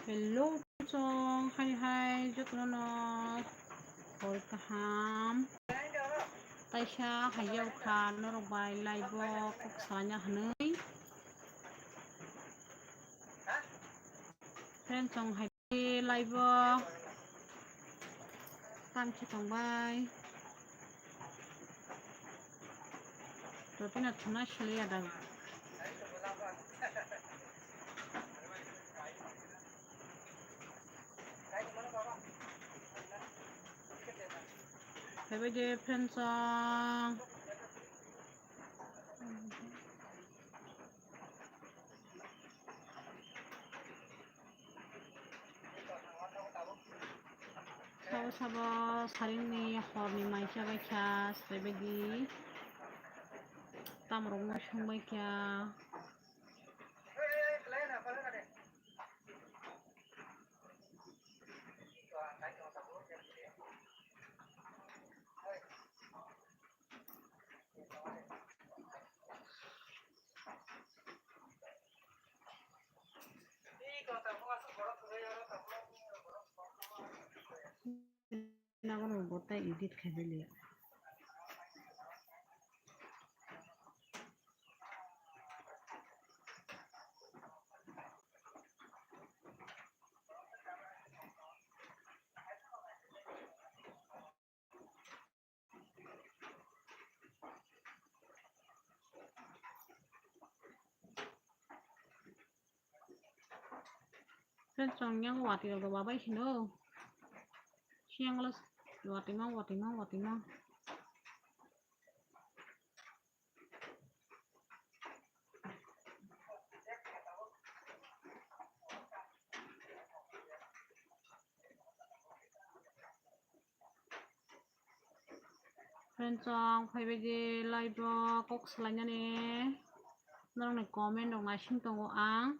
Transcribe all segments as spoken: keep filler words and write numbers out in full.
Hello, chong, hai hai, jotono no hor kaham. Taisa hai yau kha norok bai live o kok salanya hwnwi. Friend chong hai live o tamchi tong bai. Roti na thuna sili ada. Phaibai de friend chong. Sabo sabo saringni horni maisa bai kha, saibaidi tamrokno songbai kha. Nago no bota edit khai liya. Friends, chong yang wati rok wabai sino. Siang lo wati mang, wati mang, wati mang. Friends, chong phaibai di live o kok salainani norokni comment rok naising tongo ang.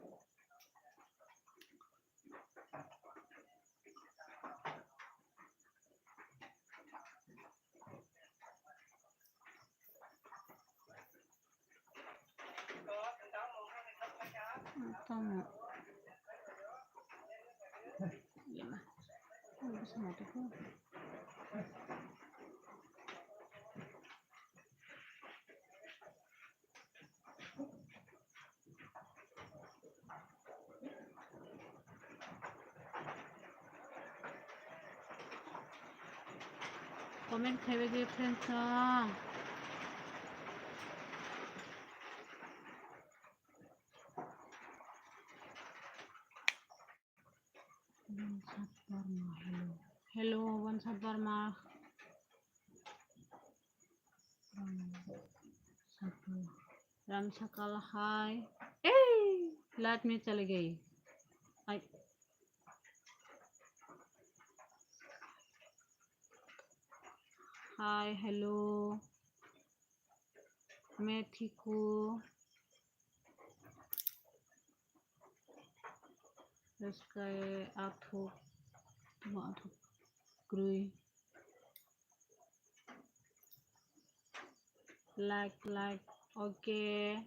Tamo. Yama. Ang bisa mati ko. Comment khaibai di friends no. Bansat Barma, hello. Hello, Bansat Barma. Ram Sakal. Ram Sakal, hi. Hey, light mein chale gayi. Hi. Hi, hello. Main thik hu. Bwskai athuk, tamo athuk kwrwi. Like, like. Okay.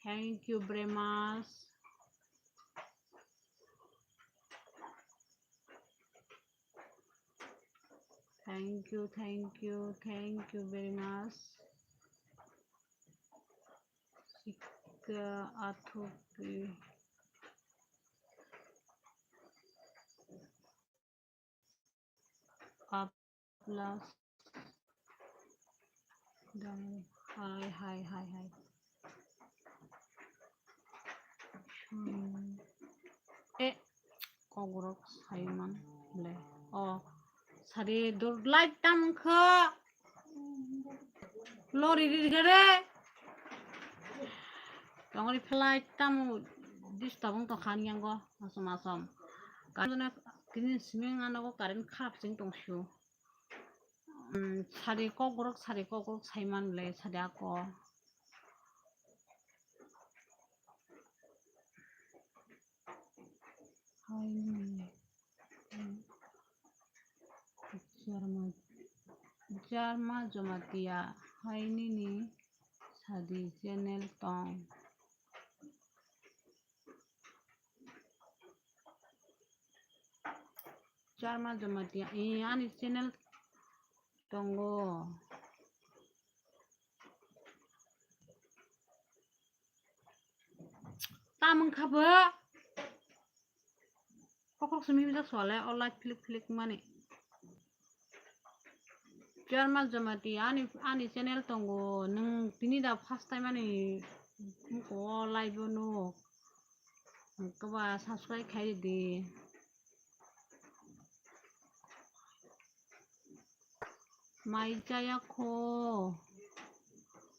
Thank you very much. Thank you, thank you, thank you very much. Sika athupi. Aplas. Dam. Hi, hi, hi, hi. Hmm. Eh, kokrok saiman le. Oh, sari dur light tam kha. Lori ri gare. Tongri flight tam disturb tong khan yang go. Asom asom. Karena kini siming ano go current khap sing tong shu. Hmm, sari kokrok, sari kokrok saiman le, sari ako. Hai nini, hmm, Jarma, Jarma Jomatia, hai nini sadi channel tong. Karma Jamatia, eh, ani channel tongo. Tamung kha bo. Kokrok simi bisa sole, o light flick flick mani. Karma Jamatia, ani, ani channel tongo. Nung tini da first time ani ko live o nuk. Koba subscribe khai di. Mai chaya kho.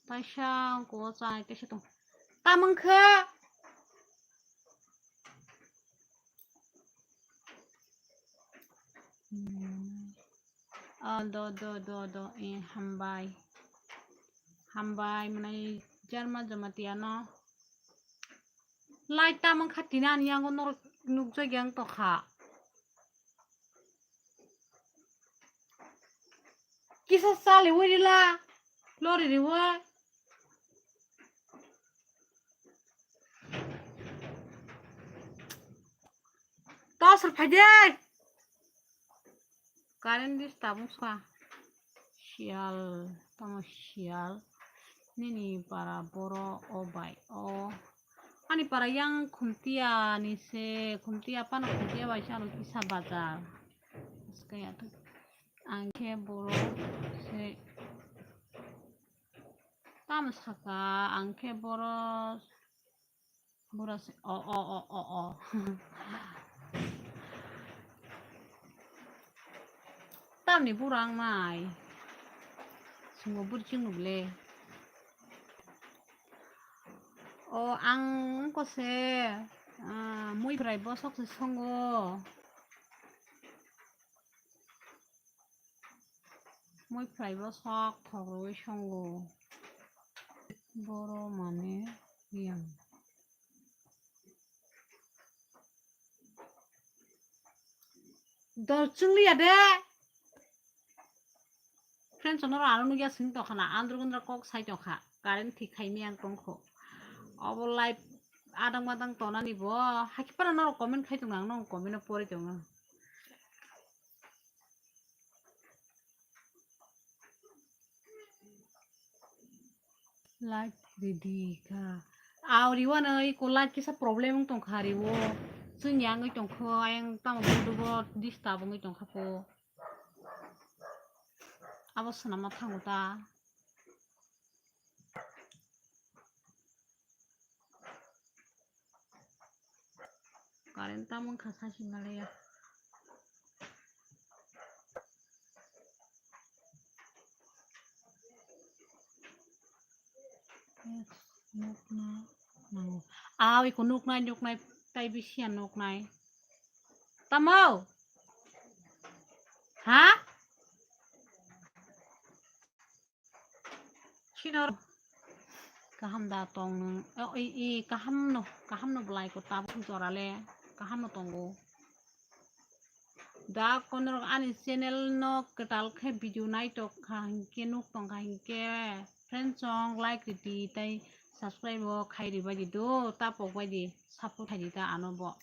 Taisa ko chai kaisa tong. Tamung kha. Hmm. Ah, do, do, do, do. Eh, hambai. Hambai, mwnai Karma Jamatia no. Light tamung kha tini ani yango norok nukjagwi ang tokha. Kisa chali wi rila. Lori riwa. Tos rw phai de. Current disturb wngkha. Siyal, tamo siyal. Nini para boro o bai o. Ani para yang Khumtiya ni se, Khumtiya pano Khumtiya bai se ano kisa bazar. Ang khe boro se. Tamo saka ang khe boro, boro se, o, o, o, o, o. Tamni bura ang nai. Sungo buri chwng nukle. O ang ko se, ah, mui bwrai bosok se songo. Mui phlai bo sok thok rwui songo. Boro mane yang. Dor chwng liya de. Friends, ono aro nugya sing tokha na, andro gundra kok sai tokha. Current thik khai miyang tongkho. Obo live adang madang tonani bo. Hakhe para norok comment khai tong nang, norok comment o pori tong nang. Light ready kha. Aw, riwano iko light kisa problem wng tongkha riwo. Chwng yangwi tongkho, ayang tamo budugo disturb wngwi tongkha po. Abo swnamna thango ta. Current tamo wngkha sasi nalaya. Nukna nango. Aw, iko nuknai, nuknai, tai bisi ya nuknai. Tamo? Ha? Sinor kaham da tong nung. O, i, i, kaham no, kaham no belai ko tabuk jora le, kaham no tongo. Da konorok ani channel no kwtal khe video nai tok kha hinkhe nuk tong kha hinkhe friend song like ridi tai subscribe o khai ri bai di do tapok bai di support khai di ta ano bo.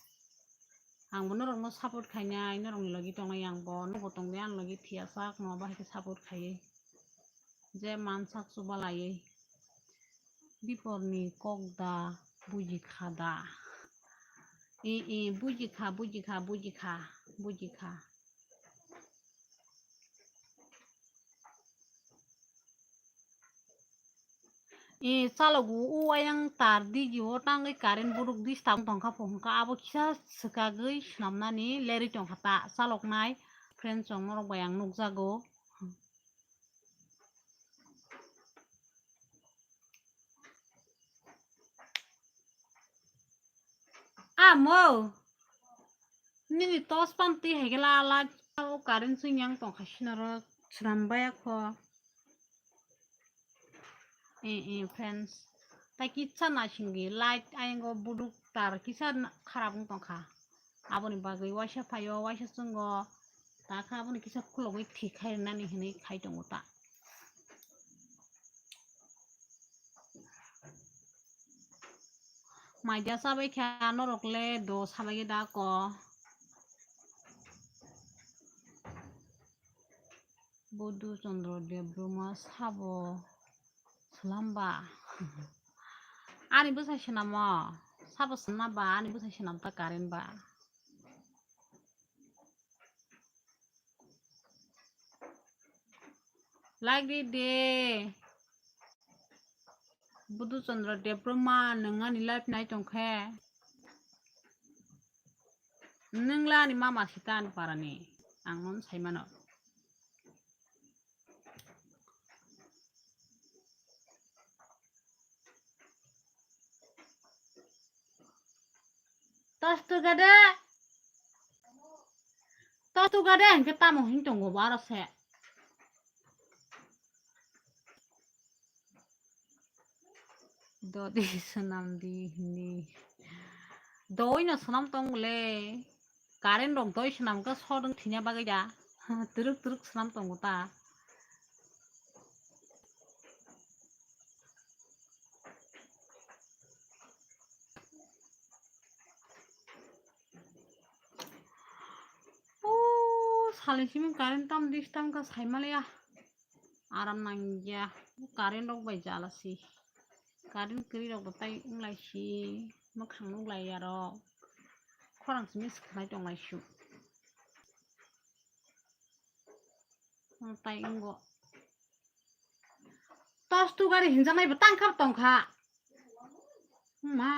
Ang bo norok no support khainai, norok ni logi tongnai ang bo, nogo tongdi ani logi phiya sak no bahai khe support khaiwi. Je mansak chuba laiwi. Biporni kok da buji kha da. E, e, buji kha, buji kha, buji kha, buji kha. E, chalogo o ayang tar digi o tangwi current buruk disturb tongkha po hwnkha abo kisa swkagwi swnamnani lerwi tongkha ta chaloknai friend chong norok bai ang nukjago. Amo nini tos pan twi hai khe la la o current swing yang tong kha sinaro swnam baya kho. Eh, eh, friends. Tai kisa na singwi light ayang o buduk tar kisa kharap wng tong kha. Aboni bagwi waisa phaio, waisa chwngo. Ta kha aboni kisa khulogwi thik khai rwnani hinwi khai tongo ta. Maida chabai kha norok le do sabai da ko. Bodhu Chandra Debbarma sabo swnam ba? Ani bwsai swnamo? Sabo swnam ba? Ani bwsai swnam ta current ba? Like ri de. Bodhu Chandra Debbarma, nwng ani live nai tong khe. Nwng la ani mama sita ani parani. Ang nono sai mano. Tostu gade. Tostu gade hingke tamo hing tongo bo aro se. Dodi swnam di hini. Doi no swnam tong le. Current rok doi swnam khe sodwng thina bagwi da. Twrwk twrwk swnam tongo ta. O salni simi current tam disturb kha sai maliya. Aram nangya. Current rok bai jala si. Current kwrwi rok bo tai wng lai si. Mwkhang nuk lai ya rok. Khorang simi swkhnai tong lai su. Ang tai wngbo. Tostu gari hinjaknai bo tangkha tongkha. Ma.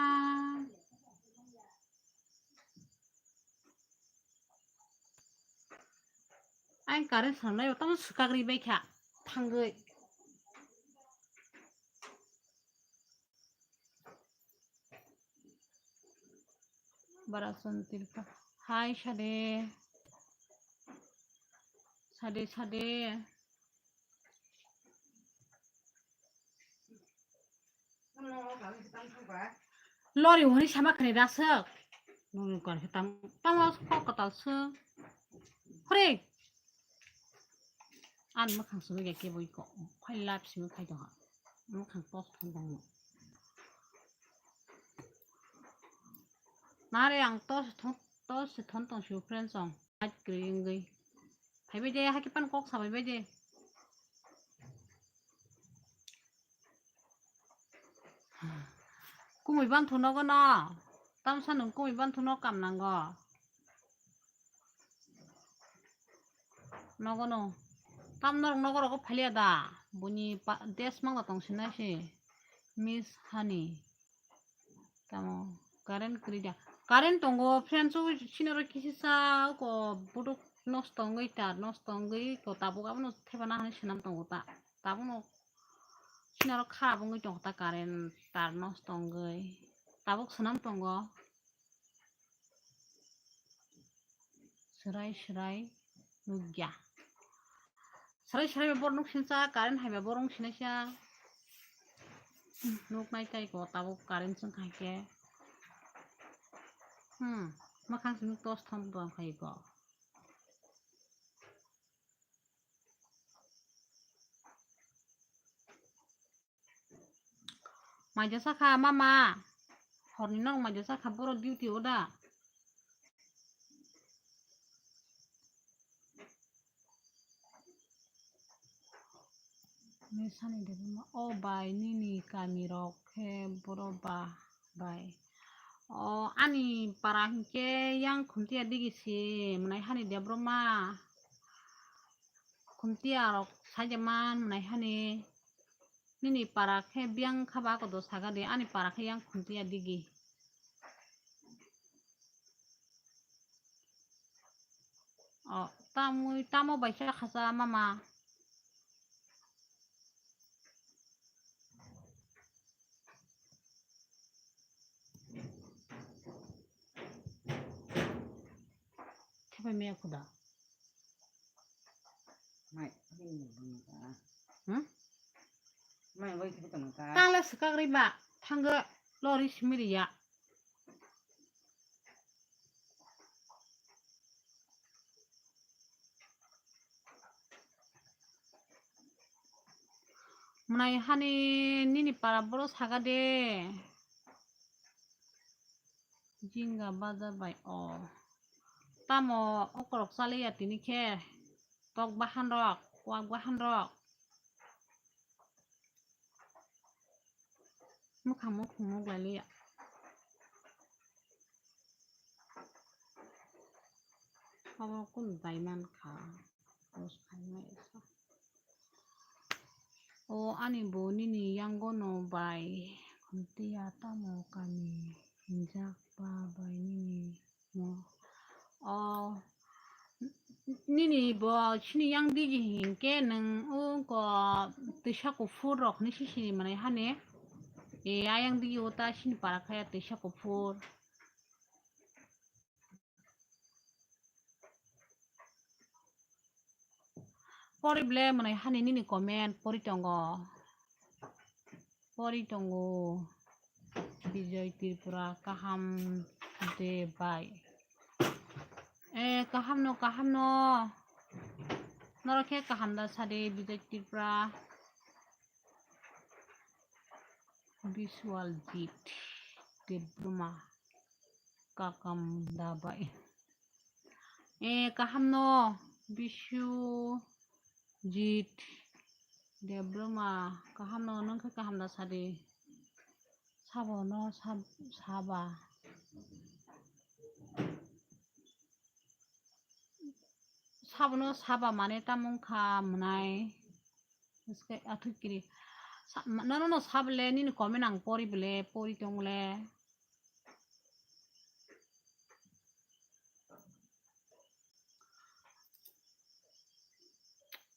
Ang current sangnai bo tamo swkagri bai kha. Thangwi. Barason Tirpa. Hai, sade. Sade, sade. Lori hwnwi sama khani rasuk. Nungni kor khe tam, tamo kok kwtal sung. Hore. Ani mwkhang simi khe keboi kok. Phai lap simi khai tongha. Mwkhang tos thang tongmo. Nare ang tos thon, tos se thon tong sio friend song. Light kwrwi wngwi. Phaibai de, hake pan kok sabai bai de. Kumui banthu nogo no. Tamsa nung kumui banthu no kam nango. Nogo no. Tam norok nogo rogo phalia da. Buni pa-, des mangda tong sinai si. Miss Honey. Tamo current kwrwi da. Current tongo, friends, o sinaro kisisa ko buduk nosto wngwi tar, nosto wngwi ko tabuk abono thepana hinwi swnam tongo ta. Tabukno sinaro kharap wngwi tongo ta current tar nosto wngwi. Tabuk swnam tongo. Swrai swrai nukya. Swrai swrai ba borok nuk sinsa, current hai ba borok nuk sinai sa. Nuk nai tai ko tabuk current swng khai khe. Hmm, mwkhang simi tos thom tong khai ko. Maija sakha mama. Horni norok maija sakha, borok duty o da. Ni sani de buma. O bai, nini kami rok khe boro ba bai. O ani para hinkhe yang Khumtiya digi si mwnai hani de boro ma. Khumtiya rok saija man mwnai hani. Nini para khe biyang kha ba kodo saga de, ani para khe yang Khumtiya digi. O, tamwi, tamo bai khe khasa mama. Khe bai maya khuda. Mai, hmm? Mai, wai, khe tong ka. Tang le swkak ri ba, thang ge lori simi ri ya. Mwnai hani nini para boro saga de. Jinga bajar bai o. Tamo okorok chaliya tini khe tok bahan rok. Kwak bahan rok. Mwkhang mukhung nuk lai liya. Abo kunu daiman kha. Post khaimai sa. O ani bo nini yango no bai. Khuntiya tamo kami hinjak ba bai nini mo. O nini bo chini yang digi hinkhe nwng o ko twisa kuphur rok ni sisini manai hane. E ayang digi o ta chini para khaya twisa kuphur. Pori ble mwnai hani nini comment pori tongo. Pori tongo. Bijoy Tripura kaham de bai. Eh, kaham no, kaham no. Norok khe kaham da sadi Bijoy Tripura. Biswal Jit Debbarma kakam da bai. Eh, kaham no Biswajit Debbarma kaham no nwng khe kaham da sadi. Sabo no sab-, saba. Sabono saba mane tamo wngkha mwnai. Bwskai athukkiri. Sa-, ma-, nono no sabole nini comment ang pori bole, pori tong le.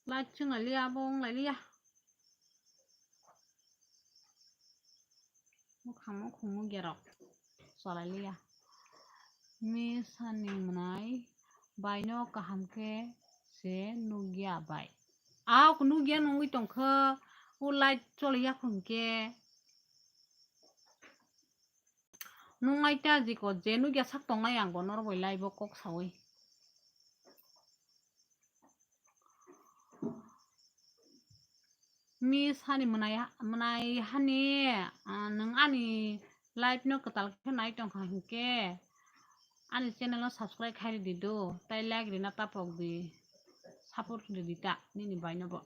Light chwng lai liya, abo wng lai liya. Mukhang mukhung nukya rok cholai liya. Misani mwnai bai no kaham khe se nukya bai. Ahok nukya nungwi tongkha o light choli yakhung khe. Nungnai ta jikot je nukya sak tongnai ang bo norok bai live o kok sawi. Misani mwnai, mwnai hani, ah, nwng ani live no kwtal khe nai tongkha hinkhe ani channel no subscribe khai ridi do, tai like rina tapok di, support ridi ta nini bai no bo.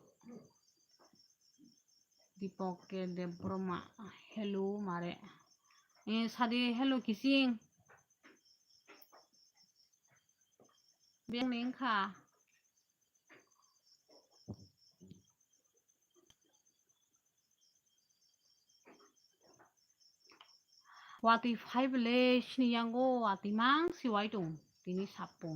Deepak K Debbarma, hello mare. Eh, sadi hello kising. Beng ni wngkha. Watwi phai bele sini yango watwi mang si wai tong tini sapo.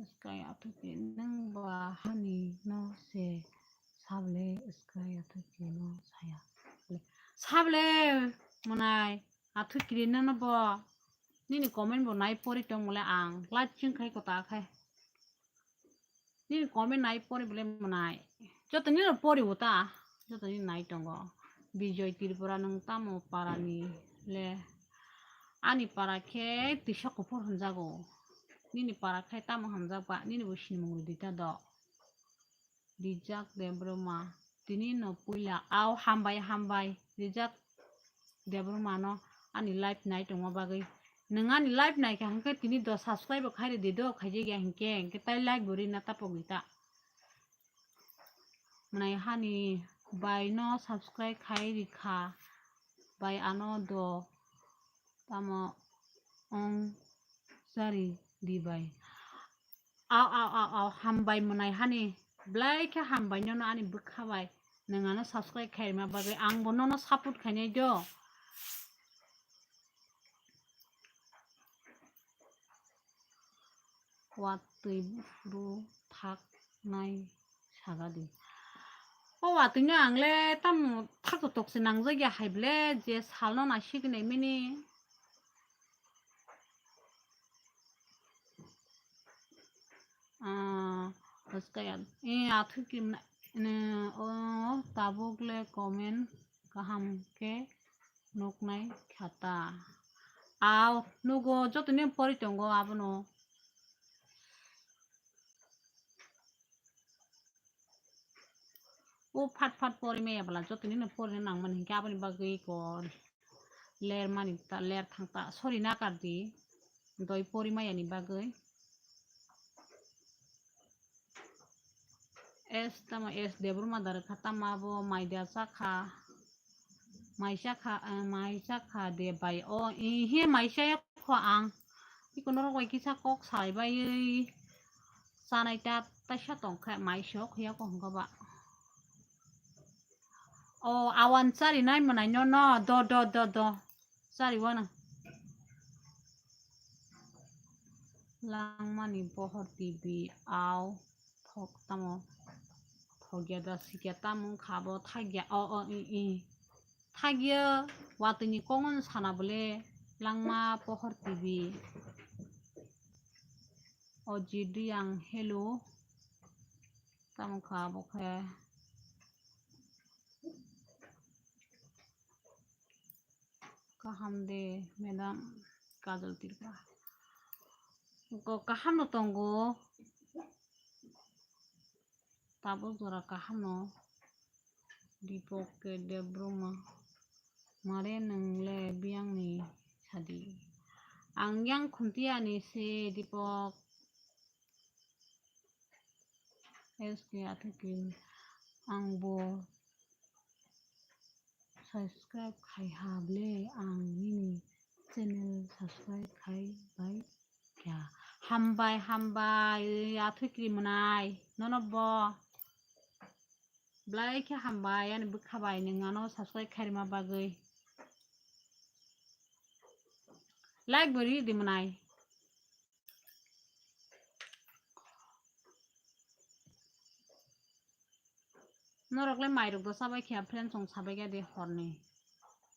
Sky athuki nang ba hani no se sable sky athuki no saya. Sable mwnai athuki no no bo nini comment bo nai pori tong mole ang live ching khai kota khai. Nini comment nai pori bole mwnai. Joto nini pori uta. Joto nini nai tongo. Bijoy Tripura nwng tamo parani le? Ani para khe tisa kuphur hwnjago. Nini para khe tamo hamjakba? Nini bo sinimung rwdi ta do. Rijak Debbarma. Tini no puila. Au hambai, hambai. Rijak Debbarma no ani live nai tongma bagwi. Nwng ani live naikha hwnkhe tini do subscribe bo khai rwdi do, khaijak ya hinkhe, hinkhe tai like bo rina tapogwi ta. Mwnai hani bai no subscribe khai rikha, bai ano do tamo wng chari di bai. Au, au, au, au, hambai mwnai hani, belai khe hambai nono ani bwkha bai, nwng ano subscribe khaima bagwi, ang bo nono support khainai do. Watwi buphuru thaknai sagadi. O watwino ang le tamo thaktotok se nangjak ya hai ble, je salno naisigwi naimani. Ah, bwskaya. Eh, athuki mna-, ne, o, tabuk le comment kaham khe nuknai khata. Au, nugo, joto ni pori tongo abono. O phat phat pori maya bwla joto ni no pori nang mani hinkhe aboni bagwi ko ler mani ta, ler thang ta, sorry, nakar di doi pori maya ni bagwi. S tamo S Debbarma da rwkha, tamo abo mai da chakha, mai chakha, eh, mai chakha de bai. O, ihe mai chaya kho ang. Iko norok bai kisa kok salai baiwi chanai ta, taisa tongkha, mai sok ya ko hwnka ba. O, awan chari nai mwnai no, no, do, do, do, do. Chari wana. Langmani Pohor T V au thok tamo thokya da sikya tamo wngkha bo thakya o, o, i, i. Thakya watwini kongon sana bole Langma Pohor T V. O G D ang hello. Tamo kha bo khe. Kaham de, madam Kajol Tripura. Ko kaham no tongo. Tabuk jora kaham no. Dipak K Debbarma. Mare nwng le biyang ni sadi. Ang yang khuntiya ni se Dipak. S K Athukri. Ang bo subscribe khai ha ble, ang nini channel subscribe khai bai kha. Hambai, hambai, Athukri mwnai. Nono bo belai khe hambai, ani bwkha bai nwng ano subscribe khai rwma bagwi. Like bo ri di mwnai. Norok le mairok do chabai kha, friend song sabai kha de horni.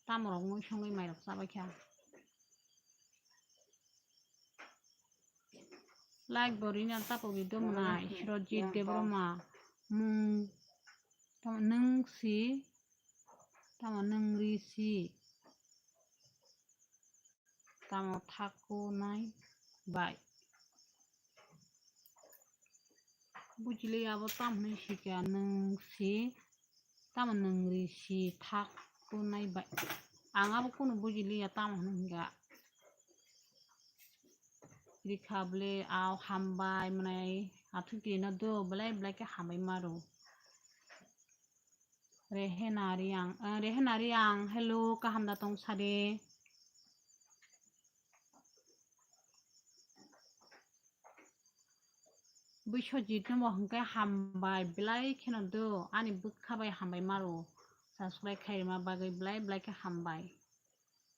Tamorok mui songwi mairok chabai kha. Like bo rina tapo video mwnai, Srojit Debbarma, mung, tamo nwng si, tamo nwng ri si. Tamo thakunai bai. Bujili abo tamo hinwi sikha nwng si, tamo nwng ri si thakunai bai. Ang abo kunu bujiliya tamo hinwi hwnkha. Rikha bwle au hambai mwnai Athukri no do belai belai khe hambai maro. Rehena Riang, eh, Rehena Riang, hello, kaham da tong sadi. Biswajit no bo hwnkhe hambai belai kheno do, ani bwkha bai hambai maro, subscribe khai rwma bagwi belai belai khe hambai.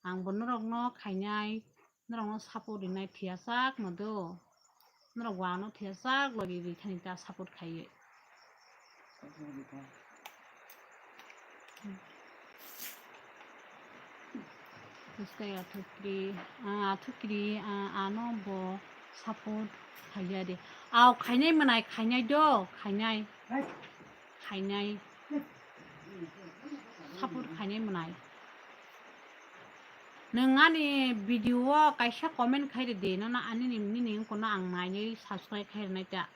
Ang bo norokno khainai, norokno support rinai thiyachak no do. Norok bo ano thiyachak lori ri thani ta support khaiwi. Tei Athukri, ah, Athukri, ah, ano bo support khaiya de. Au khainai mwnai, khainai do, khainai. Khainai. Support khainai mwnai. Nwng ani video o kaisa comment khai rwdi, nono ani ni, nini wngkha no ang nainai subscribe khai rwnai ta.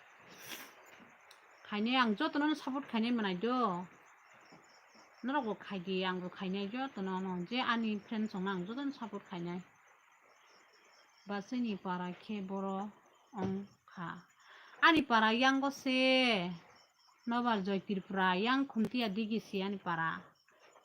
Khainai ang jotono no support khainai mwnai do. Norok bo khaidi, ang bo khainai jotono no, je ani friend song no ang jotono support khainai. Bachini para khe boro wng kha. Ani para yango se Nobar Joy Tripura, yang Khumtiya digi se ani para.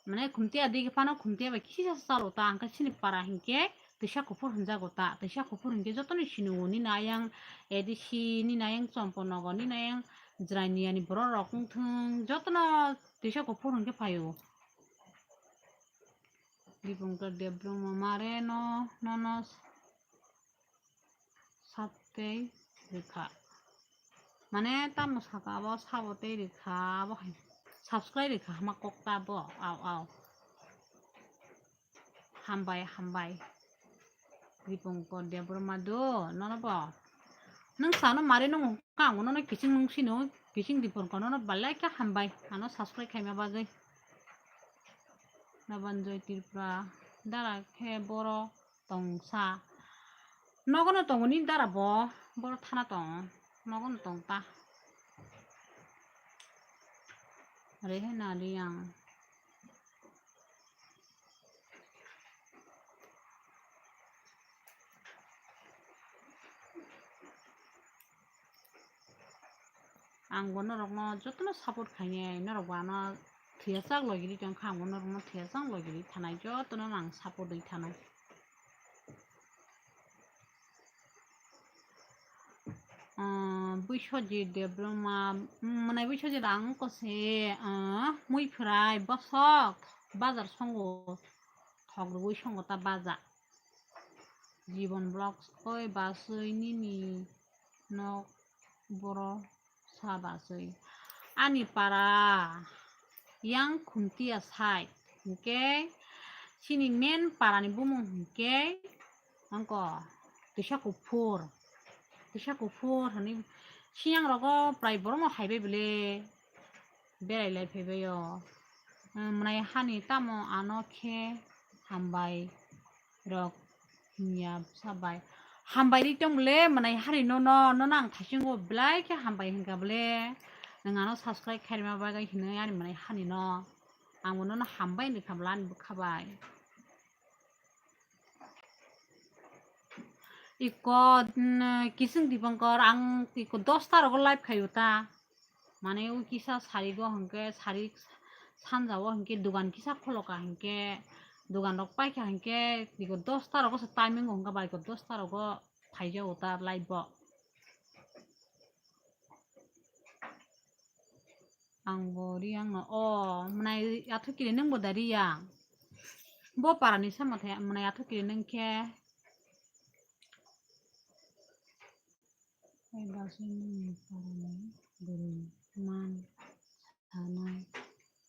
Mane Khumtiya digi phano Khumtiya bai kisa salo ta, hwnkhe chini para hinkhe Twisa Kuphur hwnjago ta. Twisa Kuphur hinkhe jotoni sini o, nini ayang A D C, nini ayang Chomponogo, nini ayang Jraini ani borok rok wngthung, jotono Twisa Kuphur hinkhe phaio. Dipongkar Debbarma mare no, nono sab tei rikha. Mane tamo saka abo sabo tei rikha, abo hai subscribe rikha hama kok ta bo, au, au. Hambai, hambai. Dipongkar Debbarma do, nono bo. Nwng sano mare nung kang, nono kiching nung sino, kiching Dipongkar nono belai khe hambai, ano subscribe khaima bagwi. Nobanjoy Tripura, dara khe boro tongsa. Nogono tongo ni dara bo, boro thana tong, nogono tong ta. Rehena Riang. Ang bo norokno jotono support khainai, norok bo ano thwiya chak logiri tongkha, ang bo norokno thwiya chak logiri thanai, jotono ang support wi thanai. Ah, Biswajit Debbarma, mm, mwnai Biswajit ang wngkha se, ah, Muiphwrai bosok bazar songo thok rwui songo ta baja. Jibon Vlogs, oi basui nini nok boro sa basui. Ani para yang Khuntia side hinkhe chini main para ni bumung hinkhe angko Tisa Kuphur. Tisa Kuphur hani siyang rogo prai borok no haibai bele berai lai phaibai o. Mwnai hani tamo ano khe hambai rok hinya bwsa bai. Hambai ri tong bole mwnai hani no no no nang thaisingo belai khe hambai hinka bole. Nang ano subscribe khairima bagwi hinwi ani mwnai hani no. Ang bo nono hambai hinwi kha bwla ani bwkha bai. Iko, mm, Kising Dipankar, ang iko dosta rogo live khaio ta. Mane o kisa sari go hinkhe, sari sanja o hinkhe dogan kisa kholoka hinkhe, dogan rok paikha hinkhe, iko dosta rogo se timing o hinkhe ba iko dosta rogo phaijago ta live o. Ang bo Riyang no. O, mwnai athuk kiri nung bo da Riyang. Bo para ni sama the, mwnai athuk kiri nung khe. Ai ba se nung ni para ni bwrwi man sanai.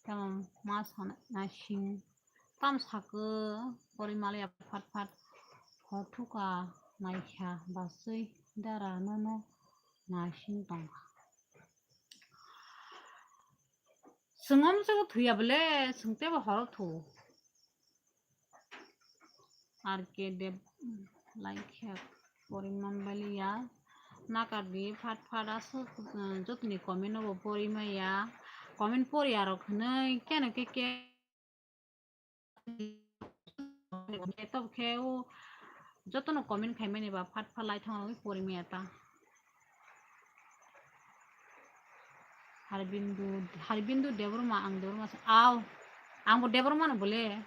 Tamo ma sanai naising. Tam sakhe porimal ya phat phat. Hor thuka naikha basui dara nono naising tongkha. Chwng omsok thwiya bole, chwng tebo horo thu. R K Dev, like khe poriman baliya. Nakar di phat phat aswk, uh, jotoni comment no bo porimaya. Comment poriya rok hinwi keno khe khe Tok khe o jotono comment khaimani ba phat phalai thangwi porimaya ta. Harbindu, Harbindu Debbarma, ang Debbarma sa-, aw, ang bo Debbarma no bole.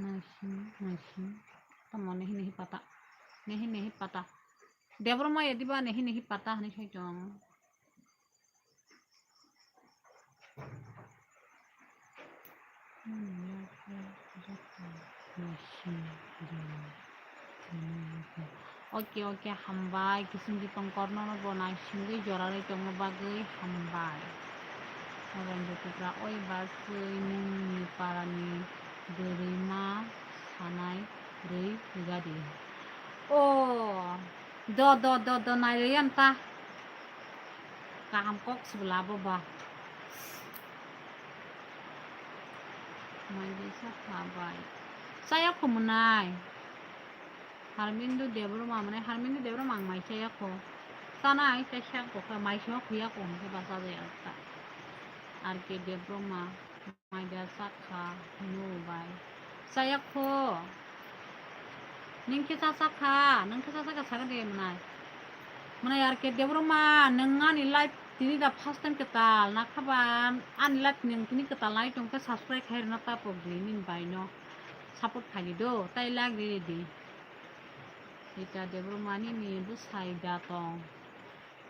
Naising, naising. Tamo nehi nehi pata. Nehi nehi pata. Debbarma ya diba nehi nehi pata hinwi sai tong. Oke, oke, hambai. Kising Dipankar nono bo naisingwi jora rwi tongma bagwi hambai. Ranjit Tripura, oi basui nungni parani bwrwi ma sanai rwi rwgadi. O, do, do, do, do, nairwi yan ta. Kaham kok se bo labo ba. Mai de sa kha bai. Chaya kho mwnai. Harmindu Debbarma mwnai, Harmindu Debbarma ang mai chaya kho. Chanai chai sa kho kha, mai se ma khuya kho hwn khe ba cha jaya ta. R K Debbarma. Mai da chakha, hwnwi bai. Chaya kho. Nwng khe cha chakha, nwng khe cha chakha sakha de mwnai. Mwnai R K Debbarma, nwng ani live tini da first time kwtal, na kha ba ani live nwng tini kwtal nai tong khe subscribe khai rwna ta pok di nini bai no. Support khai di do, tai like riri di. Rita Debbarma nini bwsai da tong.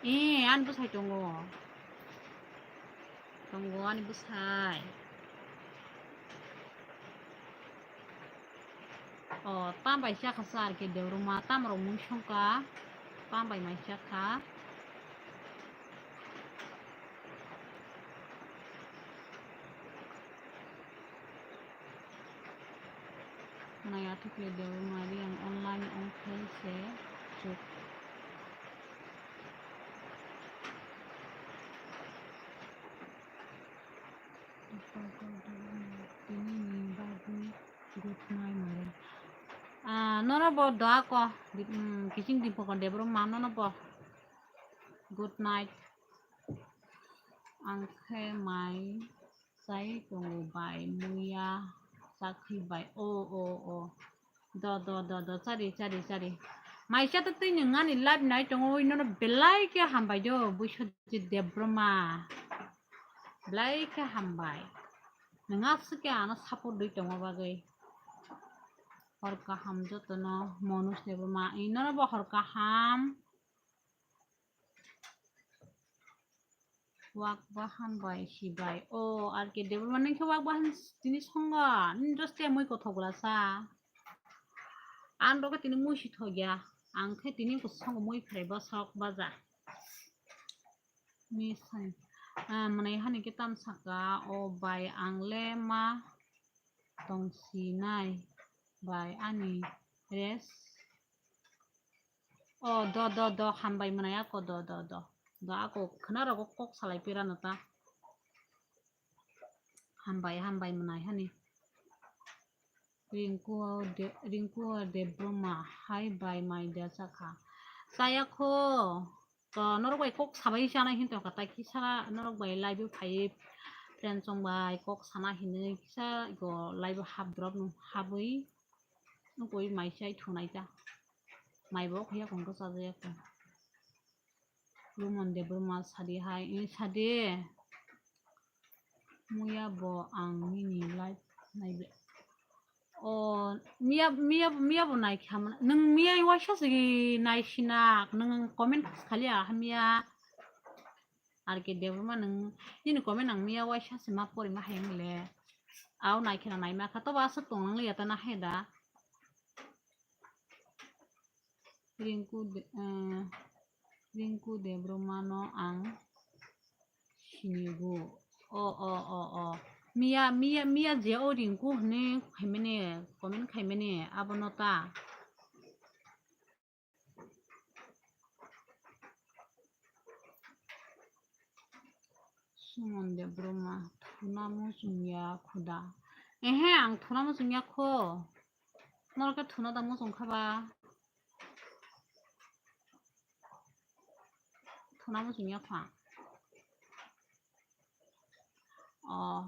Eh, ani bwsai tongo. Tongo ani bwsai. O, tam bai chakha sa R K Debbarma, tam rok mui songkha, tam bai mai chakha. Nai athukle Debbarma ri ang online ongkhai se chuk. Tini ni bagwi good night mare. Ah, nono bo doa ko, di-, mm, Kising Dipankar Debbarma nono bo. Good night. Ang khe mai chai tongo bai, muya chakhi bai. O, o, o. Do, do, do, do, chari, chari, chari. Maisa to twi nwng ani live nai tongo, wi nono belai khe hambai do, Buisojit Debbarma. Belai khe hambai. Nwng aswk khe ano support dwi tongma bagwi. Hor kaham jotono, Manoj Debbarma, wi nono bo hor kaham. Wak bahan bai si bai. O, R K Debbarma, nwng khe wak bahan tini songo. Nwng just khe mui kothok glasa. Ang rok khe tini mui si thokya. Ang khe tini bo songo mui phrai bosok baja. Ni sai. Ah, mwnai hani khe tam saka. O bai, ang le ma tong sinai bai ani res. O, do, do, do, hambai mwnai ako, do, do, do. Do ako, khwna rogo kok salai pirano ta. Hambai, hambai mwnai hani. Rinku de, Rinku Debbarma, hai bai mai da chakha. Chaya kho, to norok bai kok sabai chana hin tongkha, tai kisa norok bai live o phai friend chong bai kok sana hinwi kisa go live o hap drop no habwi. Nukoi mai chai thunai ta. Mai bo khaya kong ko chajaya kho. Lumon Debbarma sadi hai, eh, sadi. Muya bo ang nini live naibe. O, miya, miya, miya bo nai kha mana. Nwng miya waisa se nai sinak. Nwng comment khali a hamya. R K Debbarma nwng nini comment ang miya waisa se ma pori ma hayung le. Au nai khena nai ma kha. Toba aswk tong nang liya ta na hai da. Rinku de, eh, Rinku Debbarma no ang sinigo. O, o, o, o. Miya, miya, miya je o Rinku hwnwi khaimani, comment khaimani, abono ta. Sumon Debbarma, thuna muchungya khuda. Ehe, ang thuna muchungya kho. Norok khe thuna da muchung kha ba? Thuna muchungya kho ang. O,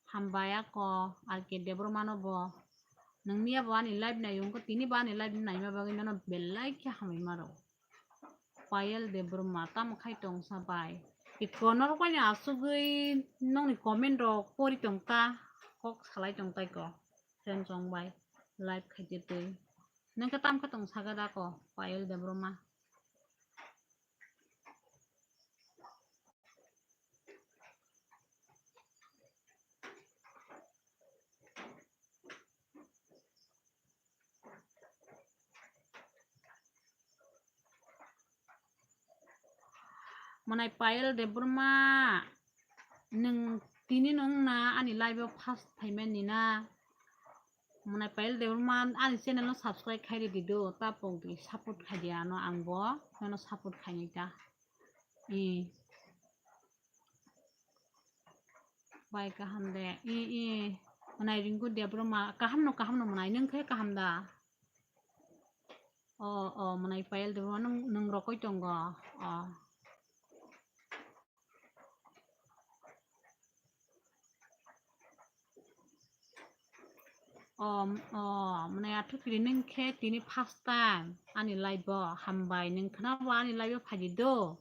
hambai ako, R K Debbarma no bo. Nwng miya bo ani live nai wngkha, tini bo ani live naima bagwi nono belai khe hambai maro. Payal Debbarma, tamo khai tong sa bai? Iko norok bai ni asugwi nongni comment rok pori tong ta, kok salai tong ta iko. Friend chong bai live khai twi. Nwng khe tam khe tong saga da ko, Payal Debbarma? Mwnai Payal Debbarma, nwng tini nwng na ani live o first phaimani na? Mwnai Payal Debbarma ani channel no subscribe khai ridi do, ta pok di support khai di ano ang bo, nono support khai nai ta. I. Bai kaham de. I, i. Mwnai Rinku Debbarma, kaham no, kaham no mwnai, nwng khe kaham da? O, o, mwnai Payal Debbarma, nwng, nwng rokoi tongo. O. O, o, mwnai athukiri nwng khe tini first time ani live o, hambai, nwng khna bo ani live o phai di do.